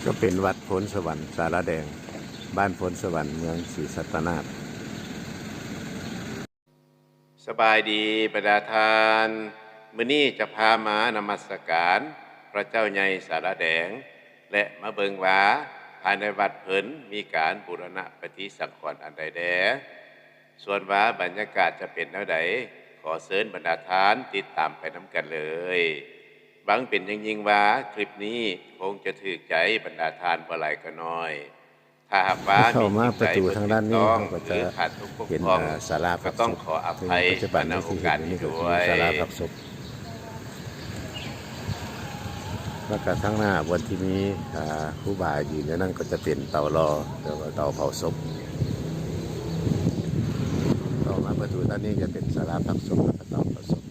ກໍເປັນວັດໂພນສະຫວັນສາລາແດງ, ບ້ານໂພນສະຫວັນ, ເມືອງສີສັດຕະນາກ. ສະບາຍດີບັນດາທ່ານ, ມື້ນີ້ຈະພາມານະມັດສະການພະເຈົ້າໃຫຍ່ສາລາແດງ ແລະ ມາເບິ່ງວ່າພາຍໃນວັດເພິ່ນມີການບູລະນະປະຕິສັງຂອນອັນໃດແດ່. ສ່ວນວ່າບັນຍາກາດຈະເປັນແນວໃດ, ຂໍເຊີນບັນດາທ່ານຕິດຕາມໄປນຳກັນເລີຍ. ຫວັງເປັນຢ່າງຍິ່ງວ່າຄລິບນີ້ຄົງຈະຖືກໃຈບັນດາທ່ານບໍ່ຫຼາຍກໍໜ້ອຍ. ຖ້າຫາກວ່າມີຈິດໃຈບໍ່ຖືກຕ້ອງ ຫຼື ຂາດຕົກບົກຜ່ອງ ກໍຕ້ອງຂໍອະໄພ ເຊິ່ງປັດຈຸບັນນີ້ທີ່ເຫັນຢູ່ນີ້ກໍຄືສາລາພັກສົບ ແລ້ວກໍທາງໜ້າບ່ອນທີ່ມີ ອ່າ ຄູບາຢືນຢູ່ນັ້ນກໍຈະເປັນເຕົາຫຼໍ່ ຫຼືວ່າເຕົາເຜົາສົບ. ຕໍ່ມາປະຕູດ້ານນີ້ຈະເປັນສາລາພັກສົບ ແລ້ວກໍເຕົາເຜົາສົບ.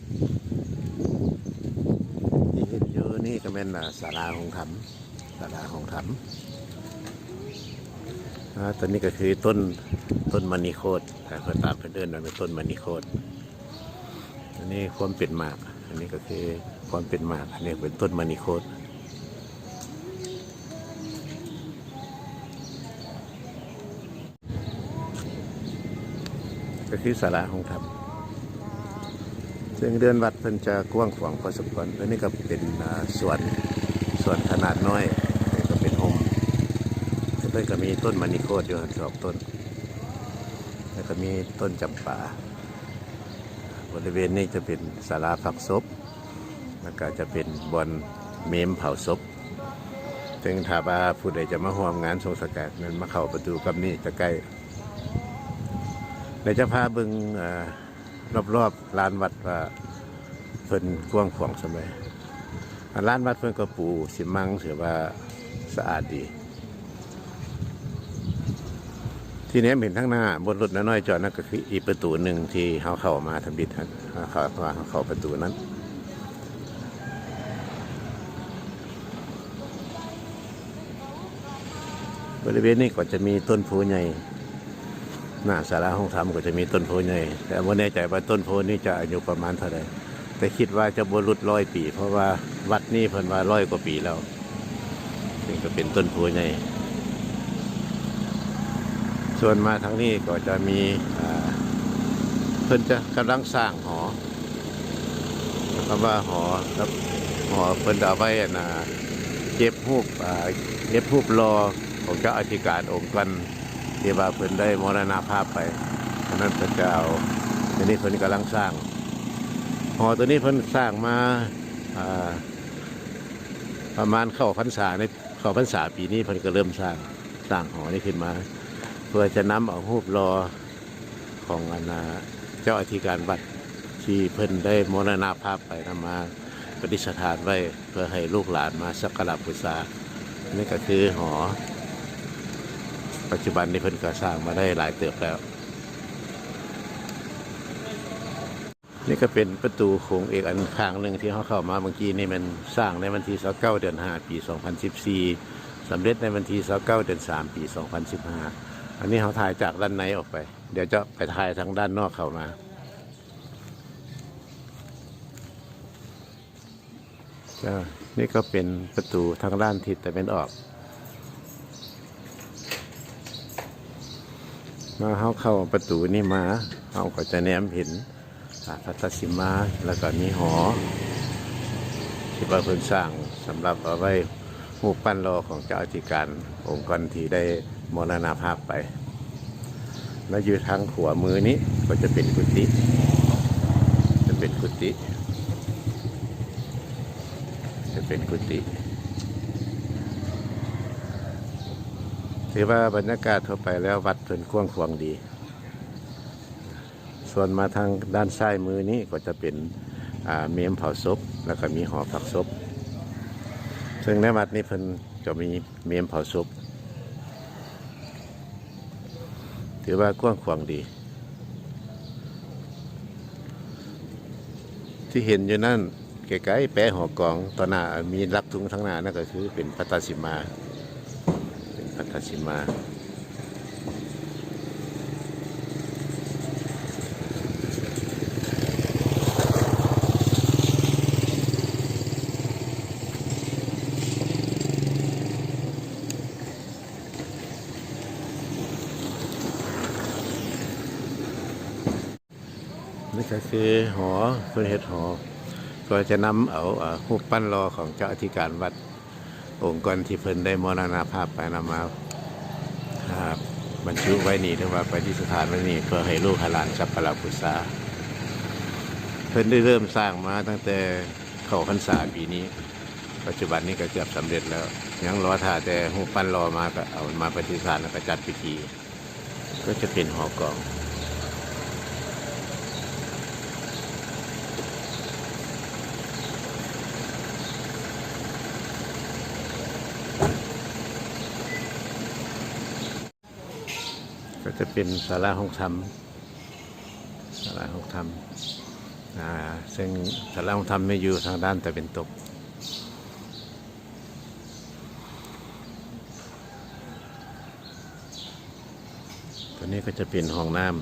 ທີ່ເຫັນຢູ່ນີ້ກໍແມ່ນ ອ່າ ສາລາໂຮງທຳ ສາລາໂຮງທຳ. ອ່າ ຕົວນີ້ກໍຄືຕົ້ນ ຕົ້ນມະນີໂຄດ ເພິ່ນຕາມເພິ່ນເອີ້ນວ່າເປັນຕົ້ນມະນີໂຄດ. ອັນນີ້ຄວາມເປັນໝາກ ອັນນີ້ກໍຄືຄວາມເປັນໝາກ ອັນນີ້ເປັນຕົ້ນມະນີໂຄດ. ກໍຄືສາລາໂຮງທຳ ເຊິ່ງເດີ່ນວັດເພິ່ນຈະກວ້າງຂວາງພໍສົມຄວນ. ອັນນີ້ກໍເປັນ ອ່າ ສວນ ສວນຂະໜາດນ້ອຍ ແຕ່ກໍເປັນຮົ່ມ. ເພິ່ນກໍມີຕົ້ນມະນີໂຄດຢູ່ຫັ້ນສອງຕົ້ນ ແລ້ວກໍມີຕົ້ນຈຳປາ. ບໍລິເວນນີ້ຈະເປັນສາລາພັກສົບ ແລ້ວກໍຈະເປັນບ່ອນເມນເຜົາສົບ. ເຊິ່ງຖ້າວ່າຜູ້ໃດຈະມາຮ່ວມງານສົ່ງສະການນັ້ນ ມາເຂົ້າປະຕູກັບນີ້ຈະໃກ້ ແລ້ວຈະພາເບິ່ງ ເອີ ລອບໆລານວັດວ່າເພິ່ນກວ້າງຂວາງສ່ຳໃດ. ອາ ລານວັດເພິ່ນກໍປູຊີມັງ ຖືວ່າສະອາດດີ. ທີ່ແນມເຫັນທາງໜ້າ ບົນລົດນ້ອຍໆຈອດນັ້ນ ກໍຄືອີກປະຕູໜຶ່ງທີ່ເຮົາເຂົ້າມາທຳອິດຫັ້ນ ເຮົາເຂົ້າ ເຮົາເຂົ້າປະຕູນັ້ນ. ບໍລິເວນນີ້ກໍຈະມີຕົ້ນໂພໃຫຍ່ ໜ້າສາລາໂຮງທຳກໍຈະມີຕົ້ນໂພໃຫຍ່ ແຕ່ບໍ່ແນ່ໃຈວ່າຕົ້ນໂພນີ້ຈະອາຍຸປະມານເທົ່າໃດ ແຕ່ຄິດວ່າຈະບໍ່ຫຼຸດຮ້ອຍປີ ເພາະວ່າວັດນີ້ເພິ່ນວ່າຮ້ອຍກວ່າປີແລ້ວ. ນີ້ກໍເປັນຕົ້ນໂພໃຫຍ່. ສ່ວນມາທາງນີ້ກໍຈະມີ ອ່າ ເພິ່ນຈະກຳລັງສ້າງຫໍ ຄຳວ່າຫໍ ຄຳ ຫໍເພິ່ນຈະເອົາໄວ້ ອັນນ່າ ເກັບຮູບ ອ່າ ເກັບຮູບຫຼໍ່ຂອງເຈົ້າອະທິການອົງກ່ອນ ທີ່ວ່າເພິ່ນໄດ້ມໍລະນະພາບໄປ. ອັນນັ້ນເພິ່ນຈະເອົາ ອັນນີ້ເພິ່ນກຳລັງສ້າງ ຫໍໂຕນີ້ເພິ່ນສ້າງມາ ອ່າ ປະມານເຂົ້າພັນສາ ໃນເຂົ້າພັນສາປີນີ້ເພິ່ນກໍເລີ່ມສ້າງ ສ້າງຫໍນີ້ຂຶ້ນມາ ເພື່ອຈະນຳເອົາຮູບຫຼໍ່ຂອງ ອັນນ່າ ເຈົ້າອະທິການວັດທີ່ເພິ່ນໄດ້ມໍລະນະພາບໄປນຳມາປະດິດສະຖານໄວ້ ເພື່ອໃຫ້ລູກຫຼານມາສັກກາລະບູຊາ. ນີ້ກໍຄືຫໍ ປັດຈຸບັນນີ້ເພິ່ນກໍສ້າງມາໄດ້ຫຼາຍເຕີບແລ້ວ. ນີ້ກໍເປັນປະຕູໂຂງອີກອັນຂ້າງໜຶ່ງທີ່ເຮົາເຂົ້າມາເມື່ອກີ້ນີ້ ແມ່ນສ້າງໃນວັນທີຊາວເກົ້າ ເດືອນຫ້າ ປີສອງພັນສິບສີ່ ສຳເລັດໃນວັນທີຊາວເກົ້າ ເດືອນສາມ ປີສອງພັນສິບຫ້າ. ອັນນີ້ເຮົາຖ່າຍຈາກດ້ານໃນອອກໄປ ດຽວຈະໄປຖ່າຍທາງດ້ານນອກເຂົ້າມາ. ຈ້າ ນີ້ກໍເປັນປະຕູທາງດ້ານທິດຕາເວັນອອກ. ເມື່ອເຮົາເຂົ້າປະຕູນີ້ມາ ເຮົາກໍຈະແນມເຫັນ ອາ ພັດຕະສິມາ ແລ້ວກໍມີຫໍທີ່ວ່າເພິ່ນສ້າງສຳລັບເອົາໄວ້ ຮູບປັ້ນຫຼໍ່ຂອງເຈົ້າອະທິການອົງກ່ອນທີ່ໄດ້ມໍລະນະພາບໄປ ແລະ ຢູ່ທາງຂວາມືນີ້ກໍຈະເປັນກຸຕິ ຈະເປັນກຸຕິ ຈະເປັນກຸຕິ. ຖືວ່າບັນຍາກາດທົ່ວໄປແລ້ວ ວັດເພິ່ນກວ້າງຂວາງດີ. ສ່ວນມາທາງດ້ານຊ້າຍມືນີ້ກໍຈະເປັນ ອາ ເມນເຜົາສົບ ແລ້ວກໍມີຫໍພັກສົບ ເຊິ່ງໃນວັດນີ້ເພິ່ນກໍມີເມນເຜົາສົບ ຖືວ່າກວ້າງຂວາງດີ. ທີ່ເຫັນຢູ່ນັ້ນ ໃກ້ໆແປະຫໍກອງ ຕໍ່ໜ້າມີຫຼັກທຸງທາງໜ້ານັ້ນ ກໍຄືເປັນພັດຕະສິມາ ເປັນພັດຕະສິມາ. ນີ້ກໍຄືຫໍ ເພິ່ນເຮັດຫໍ ກໍຈະນຳເອົາ ເອີ ຮູບປັ້ນຫຼໍ່ຂອງເຈົ້າອະທິການວັດ ອົງກ່ອນທີ່ເພິ່ນໄດ້ມໍລະນະພາບໄປ ນຳມາ ອ່າ ບັນຈຸໄວ້ນີ້ ຫຼືວ່າປະດິດສະຖານໄວ້ນີ້ ເພື່ອໃຫ້ລູກໃຫ້ຫຼານສັກກາລະບູຊາ. ເພິ່ນໄດ້ເລີ່ມສ້າງມາຕັ້ງແຕ່ເຂົ້າພັນສາປີນີ້ ປັດຈຸບັນນີ້ກໍເກືອບສຳເລັດແລ້ວ ຍັງລໍຖ້າແຕ່ຮູບປັ້ນຫຼໍ່ມາ ກໍເອົາມາປະດິດສະຖານ ແລ້ວກໍຈັດພິທີ. ກໍຈະເປັນຫໍກອງ ກໍຈະເປັນສາລາຫ້ອງທຳ ສາລາຫ້ອງທຳ ອ່າ ເຊິ່ງສາລາຫ້ອງທຳນີ້ຢູ່ທາງດ້ານຕາເວັນຕົກ. ຕົວນີ້ກໍຈະເປັນຫ້ອງນ້ຳ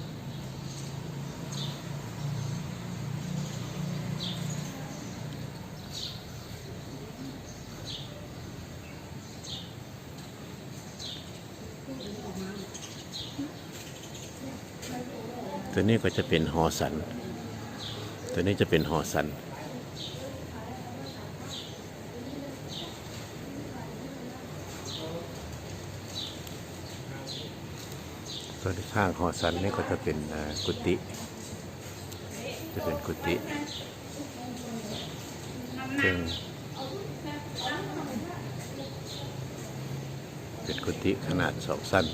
ຕົວນີ້ກໍຈະເປັນຫໍສັນ ຕົວນີ້ຈະເປັນຫໍສັນ. ສ່ວນຂ້າງຫໍສັນນີ້ກໍຈະເປັນ ອ່າ ກຸຕິ ຈະເປັນກຸຕິ ເຊິ່ງເປັນກຸຕິຂະໜາດສອງຊັ້ນ.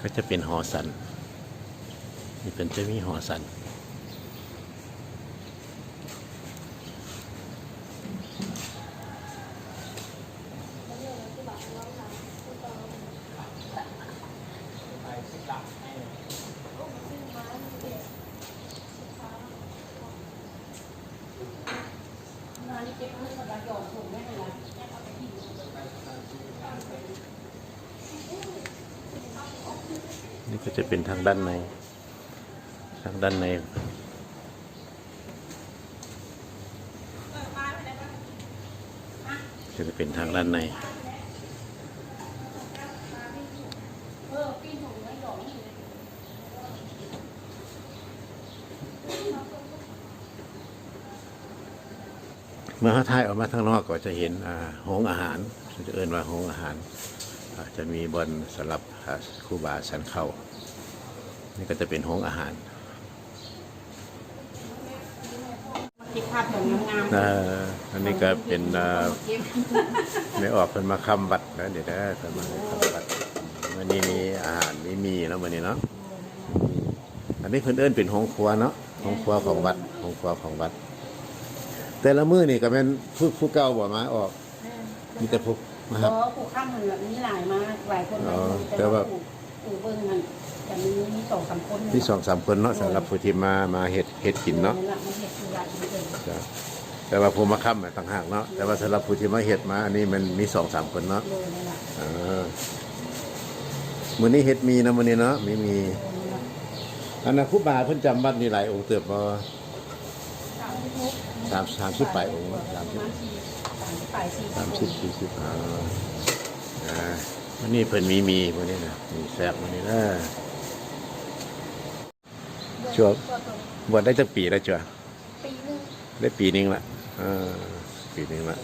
ກໍຈະເປັນຫໍສັນ ນີ້ເພິ່ນຈະມີຫໍສັນ. ນີ້ກໍຈະເປັນທາງດ້ານໃນ ທາງດ້ານໃນ ກໍຈະເປັນທາງດ້ານໃນ. ເມື່ອເຮົາຖ່າຍອອກມາທາງນອກກໍຈະເຫັນ ອ່າ ໂຮງອາຫານ ເຂົາຈະເອີ້ນວ່າໂຮງອາຫານ ອາ ຈະມີບ່ອນສຳລັບ ອ່າ ຄູບາສັນເຂົ້າ. ນີ້ກໍຈະເປັນໂຮງອາຫານ. ເກັບພາບແບບງາມໆ ເອີ ອັນນີ້ກໍເປັນ ເອີ ແມ່ອອກເພິ່ນມາຄ້ຳວັດເດີ ນີ້ເດີ ເພິ່ນມາຄ້ຳວັດ. ມື້ນີ້ມີອາຫານ ມີໝີ່ເນາະ ມື້ນີ້ເນາະ. ອັນນີ້ເພິ່ນເອີ້ນເປັນໂຮງຄົວເນາະ ໂຮງຄົວຂອງວັດ ໂຮງຄົວຂອງວັດ. ແຕ່ລະມື້ນີ້ກໍແມ່ນຜູ້ ຜູ້ເກົ່າບໍ່ມາອອກ? ແມ່ນ ມີແຕ່ຜູ້ມາຮັບ ບໍ່ ຜູ້ຄ້ຳຫັ້ນລະມີຫຼາຍ ມາຫຼາຍຄົນ ອໍ ຫຼາຍຄົນ ແຕ່ ແຕ່ວ່າ ວ່າຜູ້ ຜູ້ເບິ່ງຫັ້ນຈະມີ ມີສອງສາມຄົນ ມີສອງສາມຄົນເນາະ ແມ່ນ ສຳລັບຜູ້ທີ່ມາ ມາເຮັດ ເຮັດກິນເນາະ ແມ່ນລະ ມາເຮັດຢູ່ວັດນີ້ເພິ່ນ ຈ້ະ ແຕ່ວ່າຜູ້ມາຄ້ຳຕ່າງຫາກເນາະ ແຕ່ວ່າສຳລັບຜູ້ທີ່ມາເຮັດມາ ອັນນີ້ມັນມີສອງສາມຄົນເນາະ ໂດຍ ແມ່ນລະ ອ່າ ມື້ນີ້ເຮັດໝີ່ນຳ ມື້ນີ້ເນາະ ມີໝີ່ ແມ່ນລະ ອັນນະ ຄູບາເພິ່ນຈຳວັດນີ້ຫຼາຍອົງເຕີບບໍ່? ສາມສິບຫົກ ສາມ ສາມສິບປາຍອົງເນາະ ສາມສິບ ປະມານສີ່ ສາມສິບປາຍ ສີ່ສິບ ສາມສິບ ສີ່ສິບ ອ່າ ອ່າ ມື້ນີ້ເພິ່ນມີໝີ່ ມື້ນີ້ນະ ໝີ່ແຊບມື້ນີ້ເດີ. ຈົວ ບວດໄດ້ຈັກປີແລ້ວຈົວ? ປີໜຶ່ງ ໄດ້ປີໜຶ່ງລະ ເອີ ປີໜຶ່ງລະ.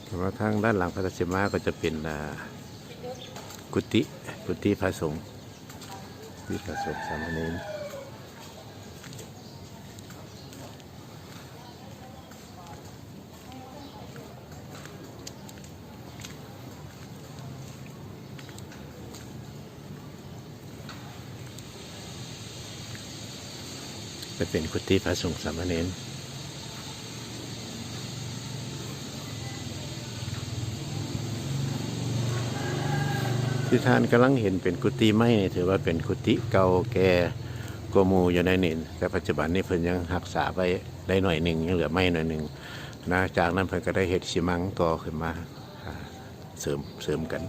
ແຕ່ວ່າທາງດ້ານຫຼັງພະທາດເຊມາກໍຈະເປັນ ອ່າ ກຸຕິ ກຸຕິພະສົງ ມີພະສົງສາມະເນນ. ຈະເປັນກຸຕິພະສົງສາມະເນນ. ທີ່ທ່ານກຳລັງເຫັນເປັນກຸຕິໄມ້ນີ້ ຖືວ່າເປັນກຸຕິເກົ່າແກ່ກວ່າໝູ່ຢູ່ໃນນີ້, ແຕ່ປັດຈຸບັນນີ້ເພິ່ນຍັງຮັກສາໄວ້ໄດ້ໜ້ອຍໜຶ່ງ, ຍັງເຫຼືອໄມ້ໜ້ອຍໜຶ່ງນະ. ຈາກນັ້ນເພິ່ນກໍໄດ້ເຮັດຊີມັງຕໍ່ຂຶ້ນມາ ອາ ເສີມ ເສີມກັນ.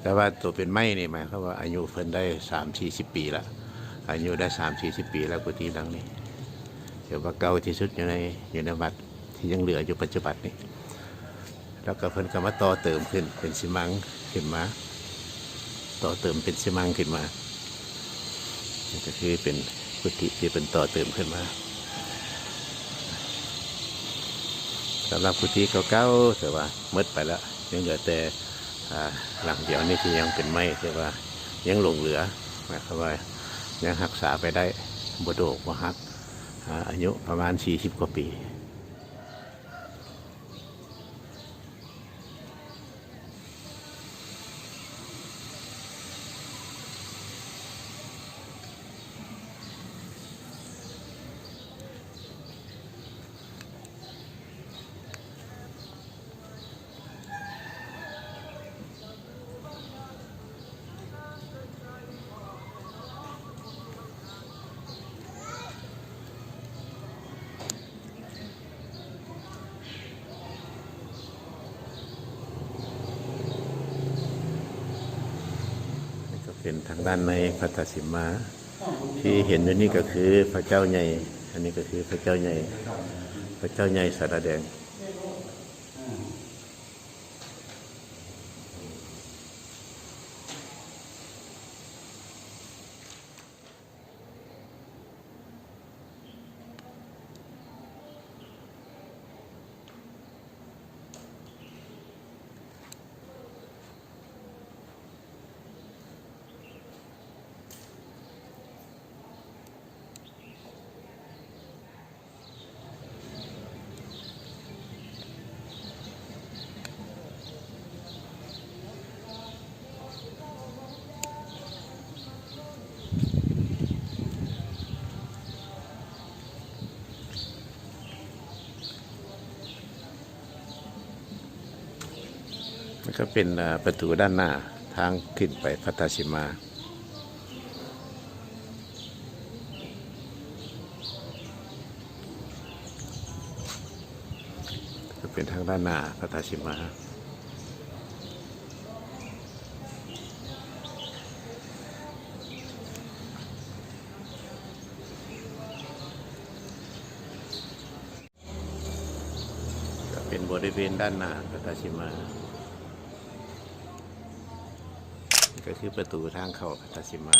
ແຕ່ວ່າໂຕເປັນໄມ້ນີ້ ໝາຍຄວາມວ່າອາຍຸເພິ່ນໄດ້ສາມສີ່ສິບປີລະ, ອາຍຸໄດ້ສາມສີ່ສິບປີລະ. ກຸຕິຫຼັງນີ້ຖືວ່າເກົ່າທີ່ສຸດຢູ່ໃນ ຢູ່ໃນວັດ ທີ່ຍັງເຫຼືອຢູ່ປັດຈຸບັນນີ້. ແລ້ວກໍເພິ່ນກໍມາຕໍ່ເຕີມຂຶ້ນເປັນຊີມັງຂຶ້ນມາ, ຕໍ່ເຕີມເປັນຊີມັງຂຶ້ນມາ. ນີ້ກໍຄືເປັນກຸຕິທີ່ເພິ່ນຕໍ່ເຕີມຂຶ້ນມາ. ສຳລັບກຸຕິເກົ່າໆ ຖືວ່າໝົດໄປແລ້ວ, ຍັງເຫຼືອແຕ່ ອາ ຫຼັງດຽວນີ້ທີ່ຍັງເປັນໄມ້ ຖືວ່າຍັງຫຼົງເຫຼືອ, ໝາຍຄວາມວ່າຍັງຮັກສາໄປໄດ້, ບໍ່ໂດກບໍ່ຫັກ, ອາ ອາຍຸປະມານສີ່ສິບກວ່າປີ. ນີ້ກໍເປັນທາງດ້ານໃນພັດທະສີມາ ທີ່ເຫັນຢູ່ນີ້ກໍຄືພະເຈົ້າໃຫຍ່, ອັນນີ້ກໍຄືພະເຈົ້າໃຫຍ່, ພະເຈົ້າໃຫຍ່ສາລາແດງ. ແລ້ວກໍເປັນ ເອີ ປະຕູດ້ານໜ້າທາງຂຶ້ນໄປພັດທະສີມາ. ກໍເປັນທາງດ້ານໜ້າພັດທະສີມາ. ກໍເປັນບໍລິເວນດ້ານໜ້າພັດທະສີມາ, ກໍຄືປະຕູທາງເຂົ້າພັດທະສີມາ.